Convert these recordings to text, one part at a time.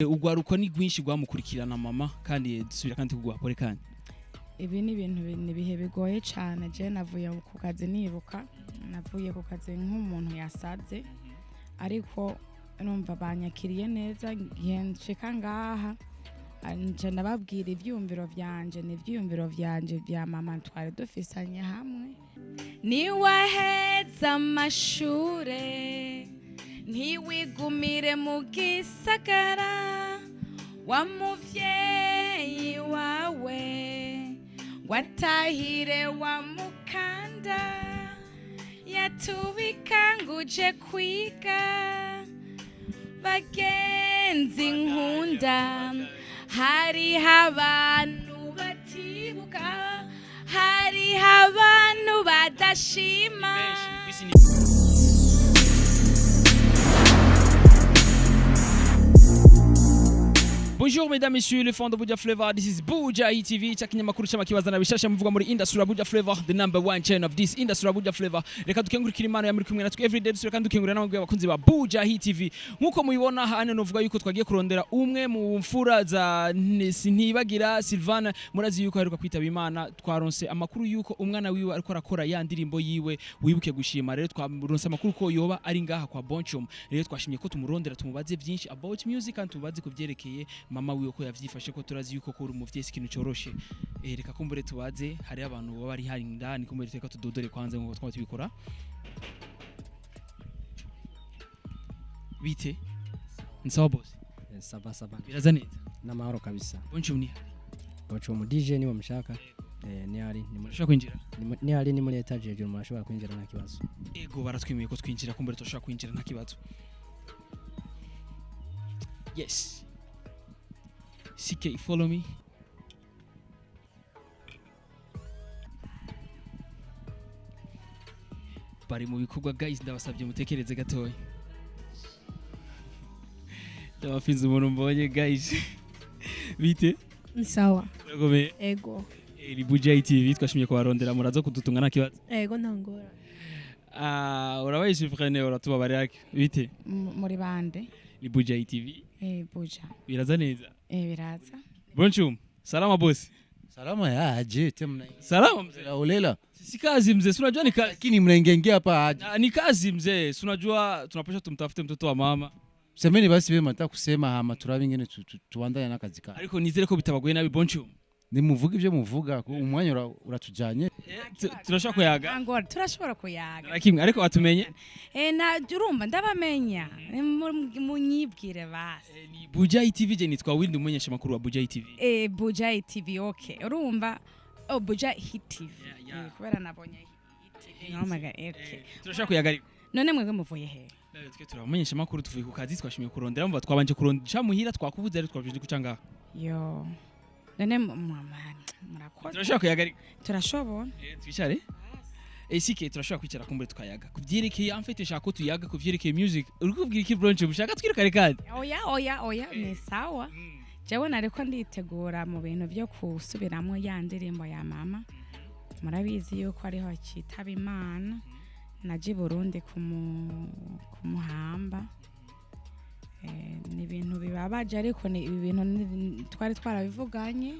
Urwaruko ni rwinshi rwamukurikirana mama, kandi dusubira kandi kuguha pole kandi. Ibi ni ibintu ni ibihe bigoye cyane. Je navuye ku kazi, nibuka navuye ku kazi nk'umuntu yasaze, ariko numva banyakiriye neza. Igihe nshika ngaha, nca ndababwira ivyiyumviro vyanje, ni ivyiyumviro vyanje vya mama twari dufisanye hamwe. Niwaheza amashure, ntiwigumire mu gisagara, wa muvyeyi wawe watahire wa mukanda yatubikanguje kwiga. Bagenzi nkunda, hariho abantu batibuka, hariho abantu badashima. Bonjour mesdames, messieurs, les fans de Buja Flavor. This is Buja TV. Cha kinyamakuru cy'amakibazana bishasha muvuga muri industry ya Buja Flavor, the number one channel of this industry ya Buja Flavor. Reka dukengurikire Imana ya muri kumwe natwe everyday, dusubira kandi dukengurira n'abagwi abakunzi ba Buja TV. Nkuko mubibona hano, novuga yuko twagiye kurondera umwe mu mfura za Ntibagira Sylvana. Murazi yuko aheruka kwitaba Imana. Twaronse amakuru yuko umwana wiwe ariko arakora ya ndirimbo yiwe "Wibuke Gushima". Rero twaronse amakuru ko yoba ari ngaha kwa Bonchum. Rero twashimye ko tumurondera, tumubaze byinshi about music kandi tumubaze ku byerekeye mama wiwe, ko yavyifashe, ko turazi yuko ko uri umuvyeyi si ikintu coroshe. Reka kumbure tubaze, hari abantu baba bari hari indani. Kumbure reka tudodore kwanza ngo twaba tubikora. Bite? Ni sawa, boss? Ça va, ça va. Biraza neza? N'amahoro kabisa. Bonchum ni Wacu mu DJ niba mushaka. Ni ari ni muri Urashobora kwinjira? Ni ari ni muri étage hejuru, murashobora kwinjira nta kibazo. Ego, baratwemeye ko twinjira. Kumbure turashobora kwinjira nta kibazo. Yes, CK, follow me. Bari mu bikorwa. Guys, ndabasabye mutekereze gatoya. Ndabafinze umuntu mbonye. Guys, bite? Sawa. Urakomeye? Ego. Ni Buja TV, twashimye kubarondera. Muraza kudutunga nta kibazo? Ego, nta ngorane. Ah, urabaye surpreneur, uratubabarira. Bite? Muri bande? Ni Buja TV. Buja. Biraza neza? Biraza. Bonjour. Salama, bosi. Salama ya aje tena. Salama, mzee. Olela. Si kazi, mzee, si unajua ni kazi. Lakini mnaingia hapa aje. Na, ni kazi, mzee, si unajua tunapaswa tumtafute mtoto wa mama. Semeni basi bema nataka kusema hama turabe ingene tubandanya n'akazi kacu. Ariko nizere ko bitabagoye nabi, Bonjour. Nimuvuga ibyo muvuga ko umwanya uratujanye. Turashobora kuyaga? Nta ngorane, turashobora kuyaga. Na kimwe, ariko watumenye? Na urumva ndabamenya. Munyibwire basi. Ni Buja TV, je nitwa Windi, umumenyesha makuru wa Buja TV. Buja TV, okay. Urumva, oh, Buja Hit TV. Yeah. Kubera nabonye Hit TV. Oh my God, okay. Turashobora kuyaga ariko. None mwebwe muvuye he? Twe turabamenyesha makuru, tuvuye ku kazi, twashimye kurondera. Mva twabanje kurondera muhira, twakubuze, ariko twabanje guca ngaha. Yo. None murakoze. Turashobora kuyaga ariko. Turashobora. Twicare. Sike, turashobora kwicara kumbure tukayaga kuvyerekeye, en fait nshaka ko tuyaga kuvyerekeye music. Uri kubwira iki, Bronche? Mushaka twirukare kandi? Oya, oya, oya, ni sawa. Jewe nariko nditegura mu bintu byo gusubiramo ya ndirimbo ya mama. Murabizi yuko ariho akitaba Imana. Naje i Burundi kumuhamba. Ni ibintu bibabaje, ariko ni ibintu twari twarabivuganye.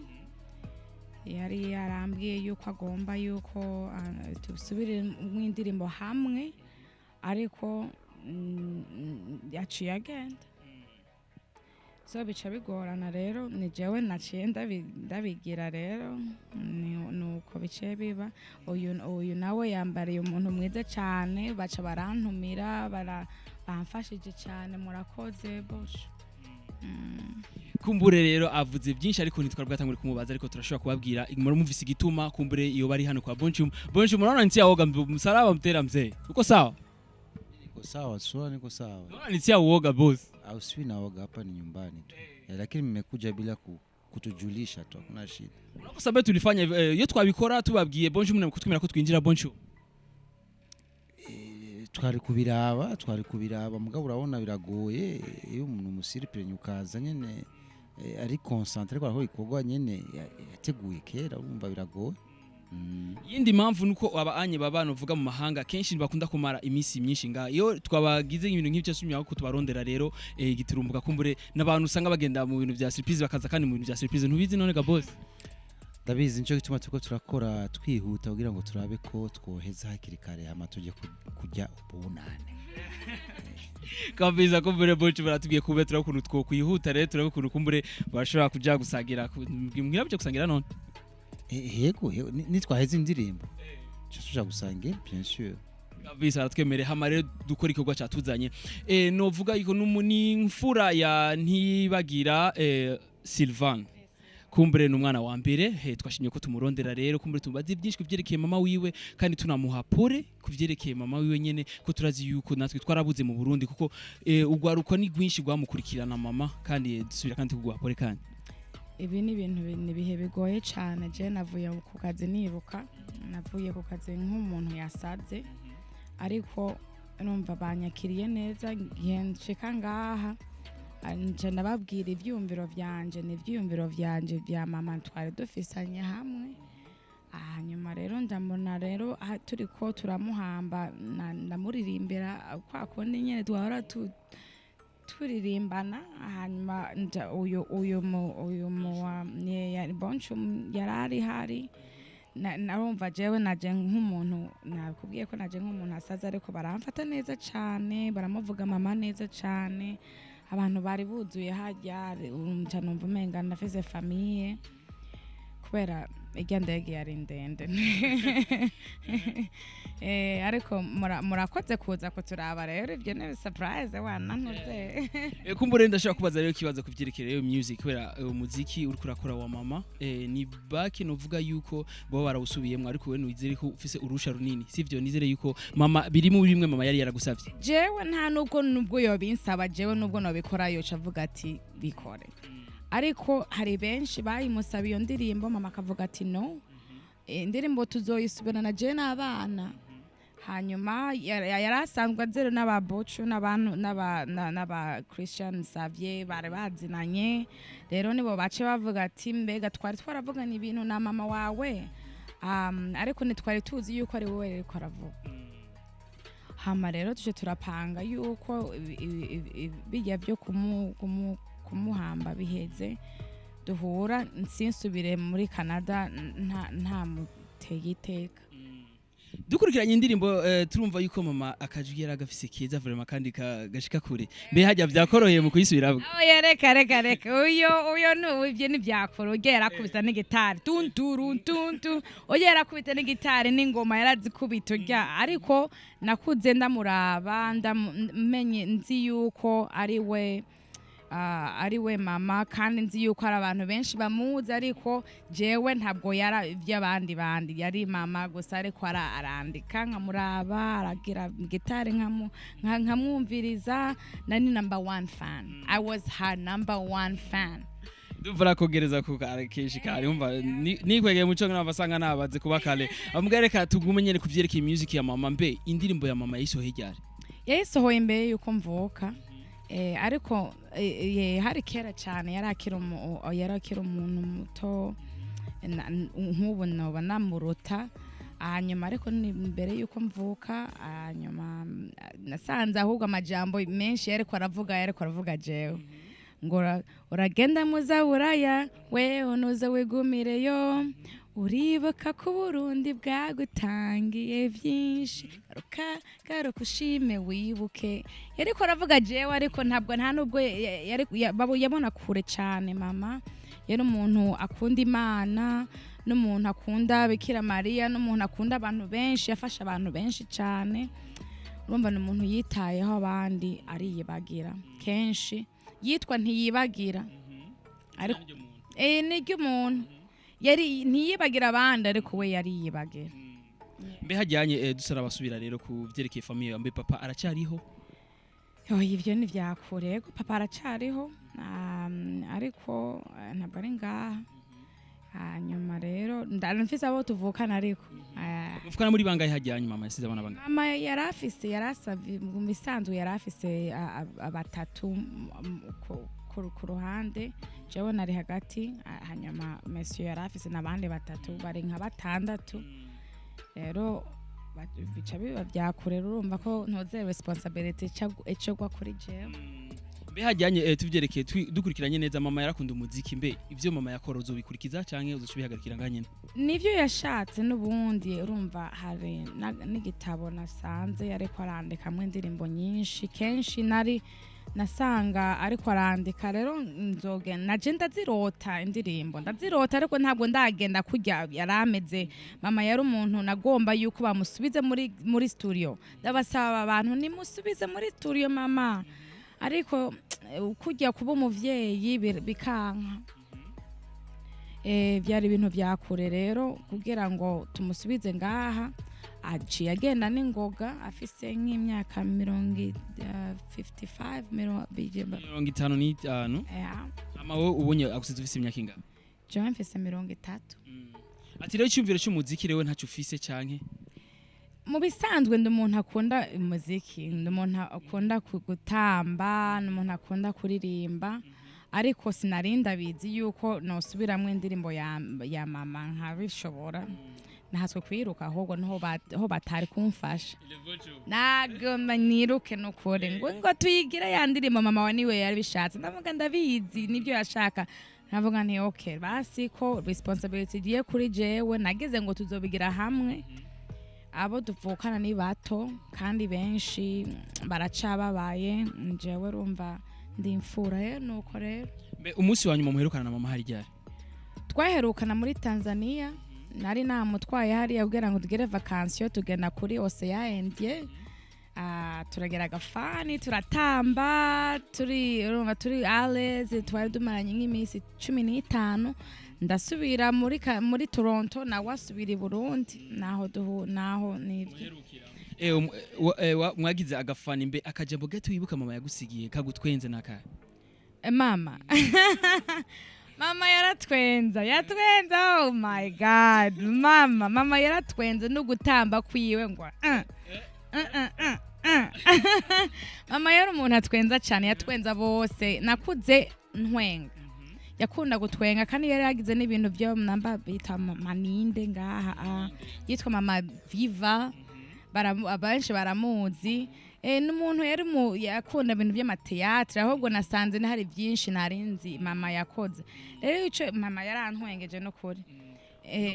Yari yarambwiye yuko agomba yuko dusubire mu indirimbo hamwe, ariko yaciye agenda, so bica bigorana. Rero ni jewe naciye ndabigira. Rero nuko biciye biba. Uyu nawe yambariye umuntu mwiza cyane, baca barantumira, bamfashije cyane. Murakoze bosho. Kumbure rero avuze byinshi, ariko ntitwari bwatangure kumubaza, ariko turashobora kubabwira murumvise igituma kumbure iyo bari hano kwa Bonchum. Bonchum, unaona nitia woga msalaba mtera mzee. Uko sawa? Niko sawa, sura niko sawa. Unaona nitia uoga, boss. Au si naoga, hapa ni nyumbani tu. Lakini mmekuja bila kutujulisha tu, hakuna shida. Unakosa sababu tulifanya iyo twabikora tubabwiye. Bonchum, na kutwemera ko twinjira, Bonchum. Twari kubiraba mugabo urabona biragoye iyo umuntu umusiripiranye ukaza nyene ari concentré kwa aho ikorwa nyene yateguye kera, urumva biragoye. Yindi mpamvu nuko aba anye babana uvuga mu mahanga kenshi bakunda kumara iminsi myinshi nga iyo twabagize ibintu nk'ibyo sumya ko tubarondera rero giturumbuka, kumbure n'abantu usanga bagenda mu bintu vya surprise, bakaza kandi mu bintu vya surprise. Ntubizi none ga boss? Ndabizi, nico gituma turiko turakora twihuta kugira ngo turabe ko twoheza hakiri kare, hama tujye kurya ubunane. Kabisa, kumbure boci baratubwiye kube turabe ukuntu twokwihuta rero, turabe ukuntu kumbure bashobora kuja gusangira, mbwira byo gusangira none. Yego, nitwaheza indirimbo tuca tuja gusangira, bien sûr. Kabisa, aratwemereye. Hama rero dukora igikorwa catuzanye, novuga yuko ni imfura ya Ntibagira Sylvain, kumbure ni umwana wa mbere. Twashimye ko tumurondera rero, kumbure tumubaze byinshi kuvyerekeye mama wiwe, kandi tunamuha pole kuvyerekeye mama wiwe nyene, ko turazi yuko natwe twarabuze mu Burundi, kuko ugwaruko ni rwinshi rwamukurikirana mama, kandi dusubira kandi kuguha pole kandi. Ibi ni ibintu ni ibihe bigoye cyane. Je navuye ku kazi nibuka, navuye ku kazi nk'umuntu yasaze, ariko numva banyakiriye neza. Igihe nshika ngaha, nca ndababwira ivyiyumviro vyanje, ni ivyiyumviro vyanje vya mama twari dufisanye hamwe. Hanyuma rero ndamubona rero turiko turamuhamba, ndamuririmbira kwa kundi nyene twahora turirimbana. Hanyuma uyu mu boncu yari ari hari narumva jewe naje nk'umuntu, nakubwiye ko naje nk'umuntu asaze, ariko baramfata neza cane, baramuvuga mama neza cane. Abantu bari buzuye harya, nca numva umenga ndafise famille, kubera irya ndege yari ndende. Ariko murakoze kuza kuturaba rero, ibyo ni surprise wanantuze. Kumbure ndashobora kubaza rero ikibazo ku vyerekeye rero music, kubera umuziki uriko urakora wa mama, ni bake novuga yuko baba barawusubiyemwo, ariko we nizere ko ufise urusha runini, sivyo? Nizere yuko mama biri mu bimwe mama yari yaragusavye. Jewe nta nubwo yobinsaba, jewe nubwo nobikora yoca avuga ati bikore, ariko hari benshi bayimusaba iyo ndirimbo, mama akavuga ati no, indirimbo tuzoyisubirana jewe n'abana. Hanyuma yari asanzwe azero n'ababocu n'abantu n'aba Christian Xavier bari bazinanye, rero nibo bace bavuga ati mbega twari twaravuganye ibintu na mama wawe, ariko ntitwari tuzi yuko ari wowe ariko aravuga. Hama rero tuje turapanga yuko bijya byo kumuhamba biheze duhura, nsinsubire muri Canada nta muteye iteka. Dukurikiranye indirimbo, turumva yuko mama akajwi yari agafise keza vraiment, kandi gashika kure. Mbe hajya vyakoroheye mu kuyisubiramo? Oya, reka reka reka, uyo ni ibyo ntibyakora. Ujya yarakubita n'igitari tunturu tuntu, ujya yarakubita n'igitari n'ingoma yarazikubita ujya. Ariko nakuze ndamuraba, menye nzi yuko ari we, ari we mama, kandi nzi yuko hari abantu benshi bamuzi, ariko jewe ntabwo yara iby'abandi bandi, yari mama gusa. Ariko arandika nkamuraba, aragira gitari nkamwumviriza. Nari number one fan, I was her number one fan. Ndumva rakogereza ku kare kenshi kare, umva nikwegeye muco nk'aba asanga nabaze kuba kare ambwira. Reka tugume nyene ku vyerekeye music ya mama. Mbe indirimbo ya mama yayisohoye ryari? Yayisohoye imbere yuko mvuka, ariko hari kera cyane, yari akiri umuntu muto, nk'ubu noba namuruta. Hanyuma ariko ni mbere yuko mvuka. Hanyuma nasanze ahubwo amajambo menshi yariko aravuga jewe, ngo uragenda muza buraya, wewe nuza wigumireyo, uribuka ko Burundi bwagutangiye byinshi, garuka garuka ushime wibuke. Yariko aravuga jewe, ariko ntabwo nta nubwo yabona kure cyane. Mama yari umuntu akunda Imana, n'umuntu akunda Bikira Mariya, n'umuntu akunda abantu benshi, yafasha abantu benshi cyane. Urumva ni umuntu yitayeho abandi, ariyibagira kenshi, yitwa Ntiyibagira, ariko ni ry'umuntu yari ntiyibagira abandi, ariko we yariyibagira. Mbe hajyanye dusara basubira rero ku vyerekeye famille, mbe papa aracyariho? Oya, ivyo ni vyakure. Yego, papa aracariho, ariko ntabwo ari ngaha. Hanyuma rero mfise abo tuvukana, ariko muvukana muri bangahe hajyanye? Mama yasize abana bangahe? Mama yari afise, yari asavye mu bisanzwe, yari afise batatu ku ruhande. Jewe nari hagati, hanyuma monsieur yari afise n'abandi batatu, bari nka batandatu. Rero bica biba vyakure, urumva ko ntoze responsibility icogwa kuri jewe. Mbe hajyanye tuvyerekeye dukurikiranye neza, mama yarakunda umuziki. Mbe ivyo mama yakora uzobikurikiza canke uzoca ubihagarikira ngaha nyene? Nivyo yashatse n'ubundi. Urumva hari n'igitabo nasanze ariko arandikamwo indirimbo nyinshi. Kenshi nari nasanga ariko arandika. Rero nzoge naje ndazirota, indirimbo ndazirota, ariko ntabwo ndagenda kurya yari ameze. Mama yari umuntu nagomba yuko bamusubize muri studio. Ndabasaba abantu, nimusubize muri studio mama, ariko kujya kuba umuvyeyi bikanka. Byari ibintu vya kure rero kugira ngo tumusubize ngaha. Aciye agenda n'ingoga, afise nk'imyaka 55, 55. Yeah. Ama wowe ubonye agusize ufise imyaka ingana? Jewe mfise 30. Ati rero icyumviro cy'umuziki rero ntacyo ufise canke? Mu bisanzwe ndi umuntu akunda umuziki, ndi umuntu akunda gutamba, ni umuntu akunda kuririmba, ariko sinari ndabizi yuko nosubiramwo indirimbo ya mama nkabishobora. Nahatswe kwiruka ahubwo niho ho batari kumfasha. Nagomba niruke nukuri ngo tuyigire ya ndirimbo mama wa niwe yari bishatse. Ndavuga ndabizi nibyo yashaka. Navuga nti okay, basi ko responsibility igiye kuri jewe, nageze ngo tuzobigira hamwe. Abo tuvukana ni bato kandi benshi baracababaye. Jewe urumva ndi imfura rero, nuko rero. Mbe umunsi wa nyuma muherukana na mama hari ryari? Twaherukana muri Tanzania. Nari namutwaye hariya kugira ngo tugere vacances, tugenda kuri Océan Indien. Turagera agafani, turatamba, turi urumva turi à l'aise. Twari dumaranye nk'iminsi 15. Ndasubira muri Toronto, nawe asubira i Burundi. Naho duhu naho nivyo. Mwagize agafani. Mbe akajambo gato wibuka mama yagusigiye kagutwenze nakahe? Mama yaratwenza, yatwenza, oh my God, mama yaratwenze no gutamba kwiwe ngo uh. Mama yari umuntu atwenza cyane, yatwenza bose. Nakuze ntwenga, yakunda gutwenga, kandi yari yagize n'ibintu byo namba bita maninde ngaha, yitwa Mama Viva. Abenshi baramuzi. N'umuntu yari mu yakunda ibintu by'ama théâtre. Ahubwo nasanze hari byinshi narinzi mama yakoze. Rero ico mama yarantwengeje no kuri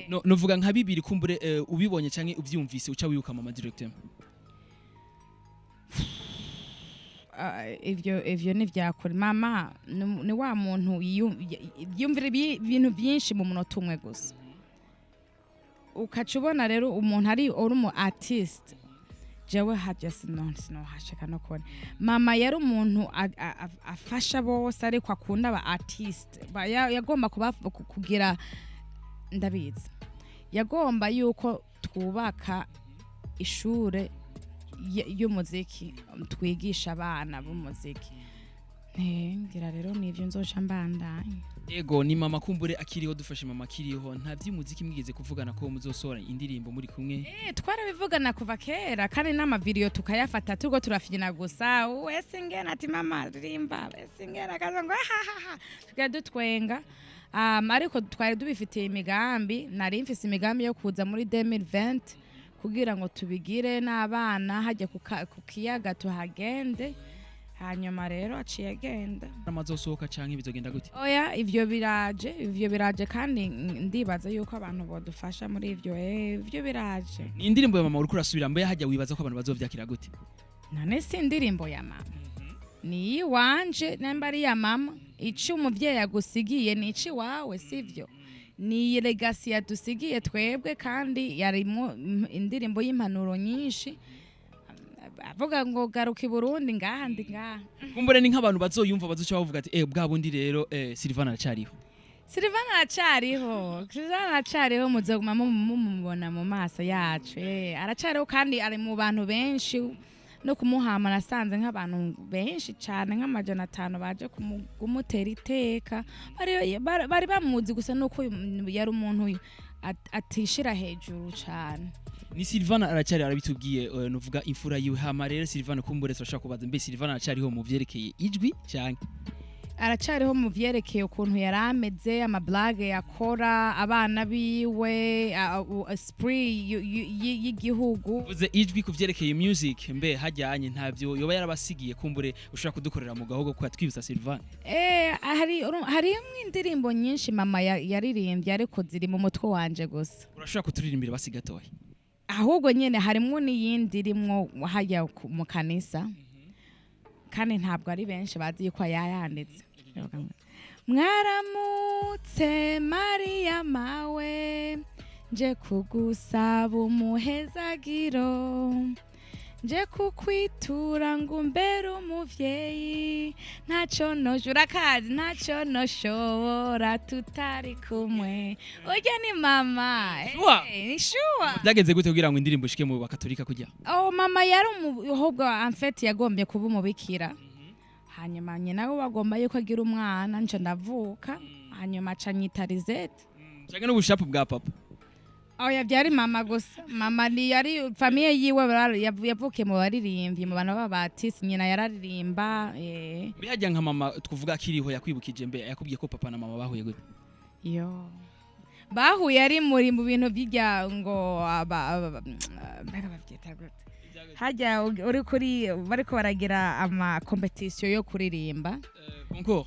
No, novuga nka bibiri kumbure, ubibonye canke uvyumvise uca wibuka mama directement. Ivyo ni vyakure. Mama ni wa muntu yiyumvira ibintu byinshi mu munota umwe gusa. Ukaca ubona rero umuntu ari uri umu artiste. Jewe hajya sinohashika no kubona mama yari umuntu afasha bose, ariko akunda aba artiste. Yagomba kuba kugira, ndabizi, yagomba yuko twubaka ishure y'umuziki, twigisha abana b'umuziki. Ngira rero nivyo nzoca mbandanya. Ego, ni mama kumbure akiriho, dufashe mama akiriho, nta vy'umuziki mwigeze kuvugana ko muzosohora indirimbo muri kumwe? Twarabivugana kuva kera, kandi n'amavideyo tukayafata turiko turafyina gusa. Wese ngena ati mama ririmba, wese ngena akaza ngo hahaha, tukaba dutwenga. Ariko twari dubifitiye imigambi. Nari mfise imigambi yo kuza muri 2020 kugira ngo tubigire n'abana hajya ku kiyaga tuhagende. Hanyuma rero aciye agenda. Amazosohoka canke bizogenda gute? Oya, ivyo biraje, ivyo biraje, kandi ndibaza yuko abantu bodufasha muri ivyo. Ivyo biraje. Ni indirimbo ya mama uriko urasubira. Mbe hajya wibaza ko abantu bazovyakira gute? None si indirimbo ya mama, ni iwanje. Nimba ari iya mama, ico umuvyeyi agusigiye ni ici wawe, sivyo? Ni legacy yadusigiye twebwe, kandi yarimo indirimbo y'impanuro nyinshi, avuga ngo garuka i Burundi, ngaha ndi ngaha. Kumbure ni nk'abantu bazoyumva bazoca bavuga ati bwa bundi rero Silvana aracariho. Silvana aracariho, Silvana aracariho, muzoguma mumubona mu maso yacu. Aracariho kandi ari mu bantu benshi. No kumuhama nasanze nk'abantu benshi cyane, nk'500 baje kumutera iteka. Bari bamuzi gusa nuko yari umuntu atishira hejuru cyane. Ni Silvana aracari, arabitubwiye, nuvuga imfura yiwe. Hama rero Silvana, kumbure turashobora kubaza, mbe Silvana aracariho mu vyerekeye ijwi canke? Aracariho mu vyerekeye ukuntu yari ameze, amablague yakora, abana biwe, esprit y'igihugu. Uvuze ijwi ku vyerekeye music, mbe hajyanye ntavyo yoba yarabasigiye kumbure ushobora kudukorera mu gahogo kwa twibutsa Sylvain? Harimwo indirimbo nyinshi mama yaririmbye, ariko ziri mu mutwe wanje gusa. Urashobora kuturirimbira basi gatoya? Ahubwo nyene harimwo n'iyindi irimwo hajya mu kanisa, kandi ntabwo ari benshi bazi yuko yayanditse. Mwaramutse Mariya mawe, nje kugusaba umuhezagiro, nje kukwitura ngo umbere umuvyeyi, ntacyo noje urakazi, ntacyo noshobora tutari kumwe. Urya ni mama. Sure. Ni sure. Byagenze gute kugira ngo indirimbo ishike mu bakatolika kujya? Oh, mama yari ahubwo en fait yagombye kuba umubikira, hanyuma nyina we bagomba yuko agira umwana, nca ndavuka, hanyuma aca anyita Lisette. Canke n'ubushapu bwa papa? Oya, byari mama gusa. Mama ni yari famille yiwe yavukiye mu baririmbyi, mu bantu b'abatisi, nyina yararirimba. Mbe hajya nka mama tkuvuga akiriho yakwibukije, mbe yakubwiye ko papa na mama bahuye gute? Yo, bahuye ari muri mu bintu bijya ngo mbega bavyita gute, hajya uri kuri bariko baragira ama competition yo kuririmba. Concours.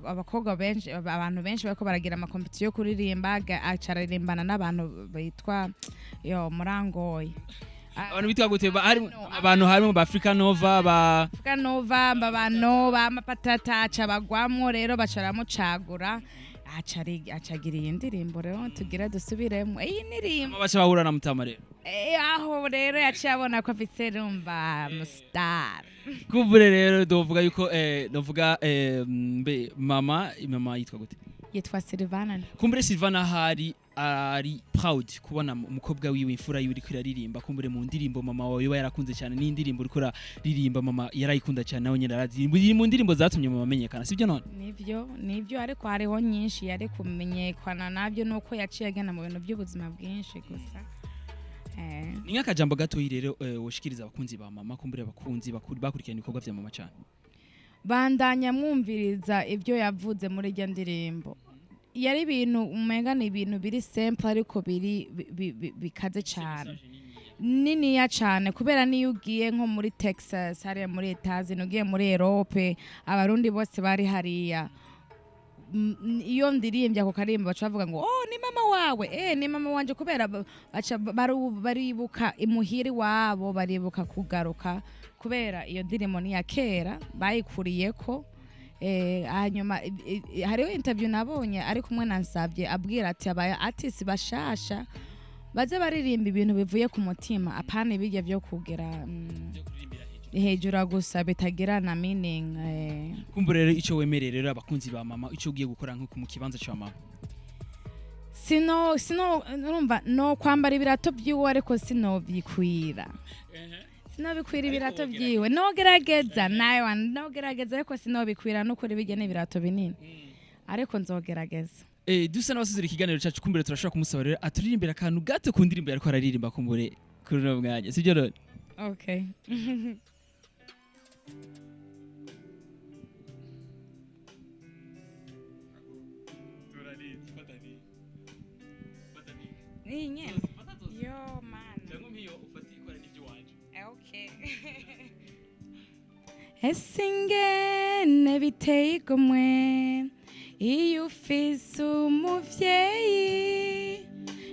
Abakobwa benshi, abantu benshi bariko baragira ama competition yo kuririmba, aca araririmbana n'abantu bitwa yo murangoye. Abantu bitwa gute? Abantu harimo ba Africa Nova ba Africa Nova, babano ba mapatata, aca bagwamwo rero, baca baramucagura, aca agira iyi ndirimbo rero tugira dusubiremo iyi ndirimbo. Baca bahura na mutama rero. Aho rero yaciye abona ko afise rumva mustar. Kumbure rero dovuga yuko dovuga mbe mama yitwa gute? Yitwa Silvana. Kumbure Silvana ahari ari proud kubona umukobwa wiwe, imfura yiwe, iriko iraririmba. Kumbure mu ndirimbo mama wawe yoba yarakunze cyane n'indirimbo uriko uraririmba mama yarayikunda cyane, nawe nyene arazi iri mu ndirimbo zatumye mama amenyekana, sibyo none? Nivyo, nivyo, ariko hariho nyinshi yari kumenyekana nabyo, nuko yaciye agenda mu bintu by'ubuzima bwinshi gusa. Ni nk'akajambo gatoyi rero woshikiriza abakunzi ba mama, kumbure abakunzi bakurikirana ibikorwa vya mama cyane. Bandanya mwumviriza ibyo yavuze muri iryo ndirimbo. Yari ibintu umenga ni ibintu biri simple, ariko biri bikaze cyane, niniya cyane, kubera niyo ugiye nko muri Texas hariya muri Etazini, ugiye muri Europe, Abarundi bose bari hariya. Iyo ndirimbye ako karimbo baca bavuga ngo: "Oh, ni mama wawe." Ni mama wanje, kubera baca baribuka imuhiri wabo, baribuka kugaruka, kubera iyo ndirimbo ni iya kera bayikuriyeko. Hanyuma hariho interview nabonye ari kumwe na Nsabye, abwira ati aba artist bashasha baze baririmba ibintu bivuye ku mutima, apana ibijya byo kugera hejuru gusa bitagira na meaning. Kumbure rero ico wemereye rero abakunzi ba mama, ico ugiye gukora nko mu kibanza ca mama? Sino urumva no kwambara ibirato byiwe, ariko sinobikwira, sinobikwira ibirato byiwe. Nogerageza nawe, nogerageza, ariko sinobikwira n'ukuri, bijya n'ibirato binini, ariko nzogerageza. Dusa n'abasuzira ikiganiro cacu, kumbure turashobora kumusaba rero aturirimbira akantu gato ku ndirimbo yariko araririmba kumbure kuri uno mwanya, sibyo none? Okay. Ni nyene yo mana. Okay. Ese ingene biteye igomwe iyo ufise umuvyeyi,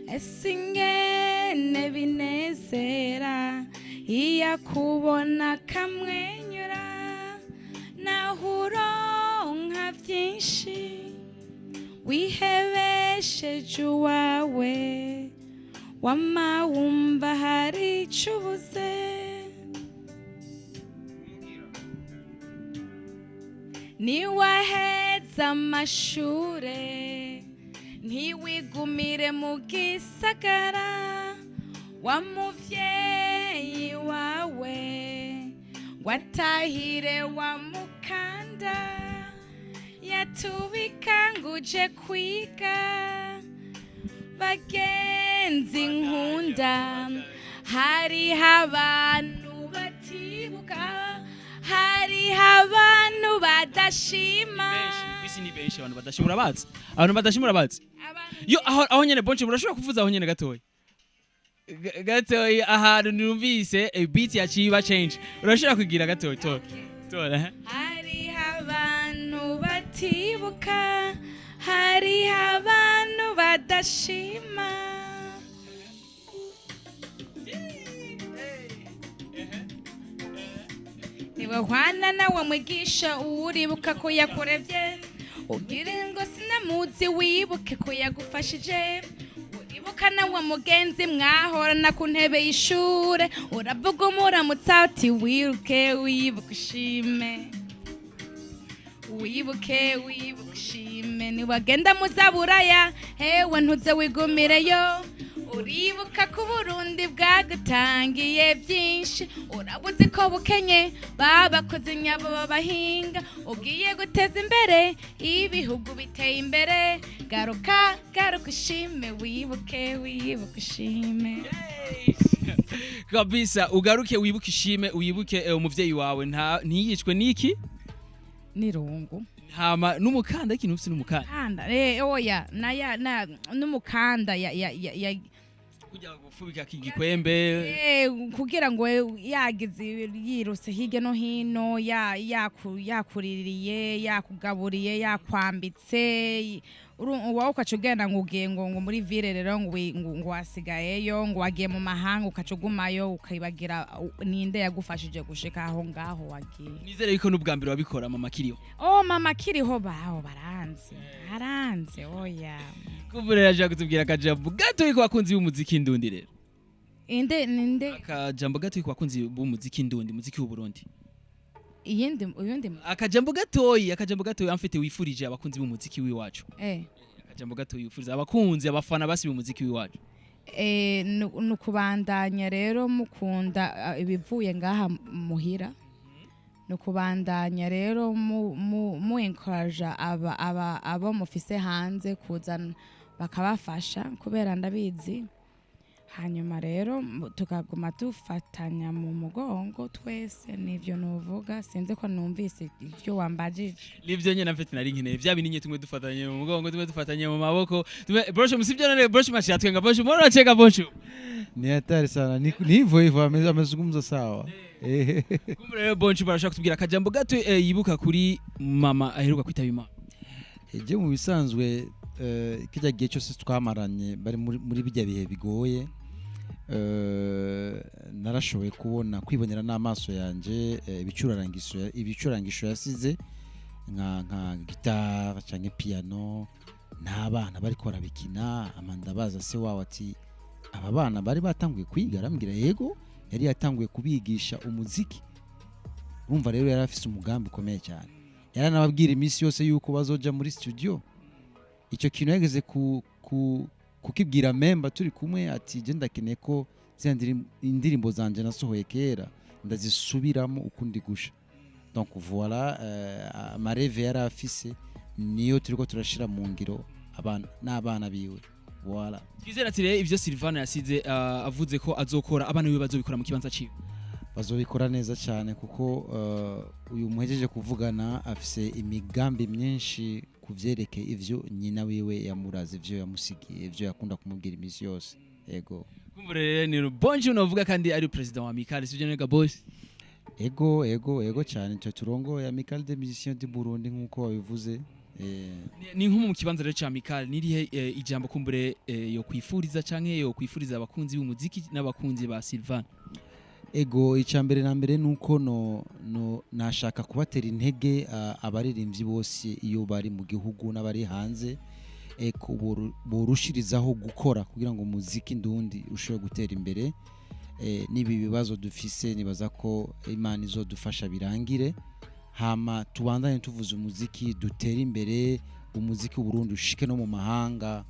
ese ingene binezera iyo akubona akamwenyura, naho uronka vyinshi wihebesheje uwawe, wama wumva hari ico ubuze. Niwaheza amashure ntiwigumire mu gisagara, wa muvyeyi wawe ngo atahire wa mukanda yatubika ngo uje kwiga. Bagenzi nkunda, hariho abantu batibuka. Hariho abantu badashima. Benshi kwisi, ni benshi abantu badashima. Urabazi abantu badashima? Urabazi? Abantu Yo, aho nyene, Bonche, murashobora kuvuza aho nyene gatoya. Gatoya ahantu numvise beat yaciye iba change. Urashobora kugira gatoya tora tora, eh? Hariho abantu batibuka, hariho abantu badashima. Ntibahwana nawe mwigisha, uwuribuka ko yakurebye ugira ngo sinamuzi, wibuke ko yagufashije. Uribuka nawe mugenzi mwahorana ku ntebe y'ishure, uravuga umuramutsa uti wiruke, wibuke ushime, wibuke, wibuke ushime. Niwagenda muzaburaya, hewe, ntuze wigumireyo. Uribuka ko Uburundi bwagutangiye byinshi, urabuzi ko bukenye, babakoze nyabo babahinga, ugiye guteza imbere ibihugu biteye imbere. Garuka, garuka ushime, wibuke, wibuke ushime. Kabisa, ugaruke wibuke ishime, wibuke umuvyeyi wawe nta ntiyicwe niki? N'irungu. Ntama n'umukanda, ikintu ufise n'umukanda. Kanda, oya, naya na n'umukanda ya Kugira gufubika igikwembe. Kugira ngo yagize yiruse hirya no hino, yakuririye, yakugaburiye, yakwambitse, wowe ukaca ugenda ngo ugiye ngo muri ville rero, ngo wasigayeyo, ngo wagiye mu mahanga, ukaca ugumayo, ukibagira ninde yagufashije gushika aho ngaho wagiye. Nizere yuko n'ubwa mbere wabikora mama kiriho. Oh, mama kiriho, baho baranze, aranze, oya. Kumbure yaje kutubwira akajambo gato ku bakunzi b'umuziki ndundi rero. Inde ninde? Akajambo gato ku bakunzi b'umuziki ndundi, muziki w'Uburundi. Iyindi, uyundi? Akajambo gatoyi, akajambo gatoyi amfite wifurije abakunzi b'umuziki w'iwacu. Akajambo gatoyi wifuriza abakunzi, abafana basi b'umuziki w'iwacu. Ni ukubandanya rero mukunda ibivuye ngaha muhira, ni ukubandanya rero mu encourage aba abo mufise hanze kuzana bakabafasha, kubera ndabizi. Hanyuma rero tukaguma dufatanya mu mugongo twese. Nivyo nuvuga, sinzi ko numvise ivyo wambajije. Nivyo nyene mfite nari nkeneye vya bintu nyine, tumwe dufatanye mu mugongo, tumwe dufatanye mu maboko, tumwe Brosho musivyo none Brosho mashi twenga. Brosho, mbona unacheka, Brosho? Ni hatari sana, ni hivyo hivyo, amezungumza sawa. Kumbe rero Boncho barashaka kutubwira akajambo gato yibuka kuri mama aheruka kwitaba Imana. Je mu bisanzwe kirya gihe cyose twamaranye bari muri bijya bihe bigoye, narashoboye kubona, kwibonera n'amaso yanje ibicurangisho yasize nka guitare canke piano n'abana bariko barabikina. Amanda baza se wawe ati aba bana bari batanguye kwiga, arambwira yego, yari yatanguye kubigisha umuziki. Urumva rero yari afise umugambi ukomeye cyane, yaranababwira iminsi yose yuko bazoja muri studio. Icyo kintu yageze ku kukibwira memba turi kumwe ati je ndakeneye ko ziriya indirimbo zanje nasohoye kera ndazisubiramo ukundi gusha. Donc voilà, ama rêves yari afise niyo turiko turashira mu ngiro, abana n'abana biwe, voilà. Twizera ati rero ivyo Silvana yasize avuze ko azokora, abana biwe bazobikora mu kibanza ciwe. Bazobikora neza cyane, kuko uyu muhejeje kuvugana afise imigambi myinshi ku vyerekeye ivyo nyina wiwe yamuraze, ivyo yamusigiye, ivyo yakunda kumubwira iminsi yose, yego. Kumbure rero ni Bonjo novuga, kandi ari president wa Amicale, sivyo nega boss? Ego cyane, twe turongoye Amicale des Musiciens du Burundi nkuko wabivuze. Ni nko mu kibanza rero ca Amicale, nirihe ijambo kumbure yo kwifuriza canke yo kwifuriza abakunzi b'umuziki n'abakunzi ba Silvana? Ego, icya mbere na mbere ni uko no nashaka kubatera intege abaririmbyi bose iyo bari mu gihugu n'abari hanze, ko borushirizaho gukora kugira ngo umuziki ndundi ushobore gutera imbere. N'ibi bibazo dufise, nibaza ko Imana izodufasha birangire, hama tubandanye tuvuza umuziki, dutere imbere umuziki w'Uburundi ushike no mu mahanga,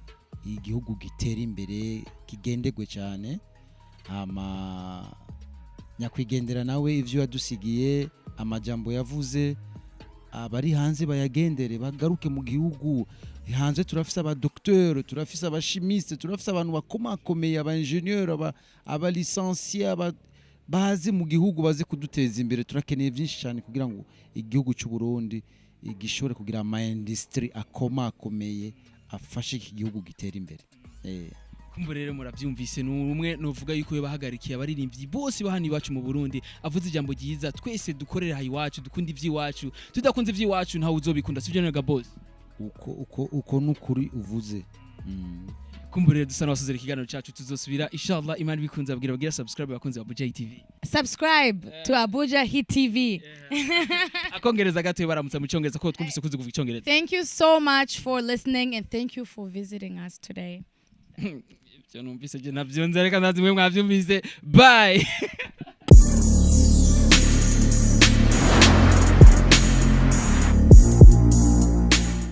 igihugu gitere imbere, kigendegwe cyane. Hama nyakwigendera nawe ivyo yadusigiye, amajambo yavuze, abari hanze bayagendere, bagaruke mu gihugu. Hanze turafise abadocteur, turafise aba chimistes, turafise abantu bakomakomeye, aba ingénieur, aba licencié, aba Baze mu gihugu, baze kuduteza imbere. Turakeneye byinshi cyane kugira ngo igihugu cy'u Burundi gishobore kugira ama industry akomakomeye afashe iki gihugu gitera imbere. Kumva rero murabyumvise, ni umwe nuvuga yuko bahagarikiye abaririmbyi bose bahano iwacu mu Burundi. Avuze ijambo ryiza: twese dukorera aha iwacu, dukunda iby'iwacu. Tudakunze iby'iwacu, ntawe uzobikunda, sibyo nega boss? Uko nukuri uvuze. Kumva rero dusa n'abasozera ikiganiro cyacu. Tuzosubira inshallah, Imana ibikunze. Abwira bagira subscribe abakunzi ba Buja TV. Subscribe to Abuja Hit TV. Akongereza gato, baramutsa mu Cyongereza ko twumvise kuzi kuvuga Icyongereza. Thank you so much for listening and thank you for visiting us today. Ibyo numvise je navyo nze, reka ndazi mwe mwavyumvise. Bye.